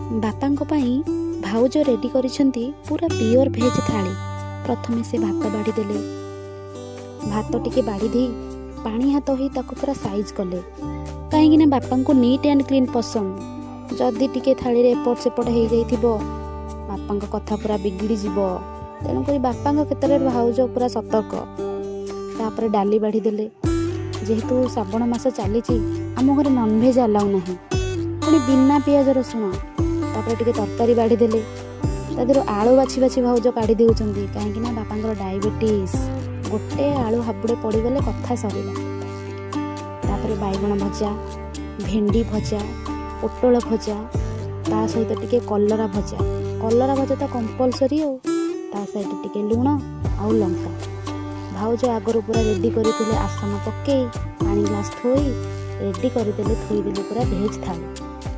ବାପାଙ୍କ ପାଇଁ ଭାଉଜ ରେଡ଼ି କରିଛନ୍ତି ପୁରା ପିଓର ଭେଜ୍ ଥାଳି। ପ୍ରଥମେ ସେ ଭାତ ବାଢ଼ିଦେଲେ। ଭାତ ଟିକେ ବାଢ଼ି ଦେଇ ପାଣି ହାତ ହେଇ ତାକୁ ପୁରା ସାଇଜ୍ କଲେ, କାହିଁକିନା ବାପାଙ୍କୁ ନିଟ୍ ଆଣ୍ଡ କ୍ଲିନ୍ ପସନ୍ଦ। ଯଦି ଟିକେ ଥାଳିରେ ଏପଟ ସେପଟ ହେଇଯାଇଥିବ, ବାପାଙ୍କ କଥା ପୁରା ବିଗିଡ଼ିଯିବ। ତେଣୁକରି ବାପାଙ୍କ କ୍ଷେତ୍ରରେ ଭାଉଜ ପୁରା ସତର୍କ। ତାପରେ ଡାଲି ବାଢ଼ିଦେଲେ। ଯେହେତୁ ଶ୍ରାବଣ ମାସ ଚାଲିଛି, ଆମ ଘରେ ନନଭେଜ୍ ଆଲାଉ ନାହିଁ, ପୁଣି ବିନା ପିଆଜ ରସୁଣ। ତାପରେ ଟିକେ ତରକାରୀ ବାଢ଼ିଦେଲେ। ତା ଦେହରୁ ଆଳୁ ବାଛି ବାଛି ଭାଉଜ କାଢ଼ି ଦେଉଛନ୍ତି, କାହିଁକିନା ବାପାଙ୍କର ଡାଇବେଟିସ୍, ଗୋଟେ ଆଳୁ ହାବୁଡ଼େ ପଡ଼ିଗଲେ କଥା ସରିଲା। ତାପରେ ବାଇଗଣ ଭଜା, ଭେଣ୍ଡି ଭଜା, ପୋଟଳ ଭଜା, ତା ସହିତ ଟିକେ କଲରା ଭଜା। କଲରା ଭଜା ତ କମ୍ପଲସରି। ଆଉ ତା ସହିତ ଟିକେ ଲୁଣ ଆଉ ଲଙ୍କା। ଭାଉଜ ଆଗରୁ ପୁରା ରେଡ଼ି କରିଥିଲେ। ଆସନ ପକେଇ, ପାଣି ଗ୍ଲାସ୍ ଥୋଇ ରେଡ଼ି କରିଦେଲେ, ଥୋଇଦେଲେ ପୁରା ଭେଜ୍ ଥାଳି।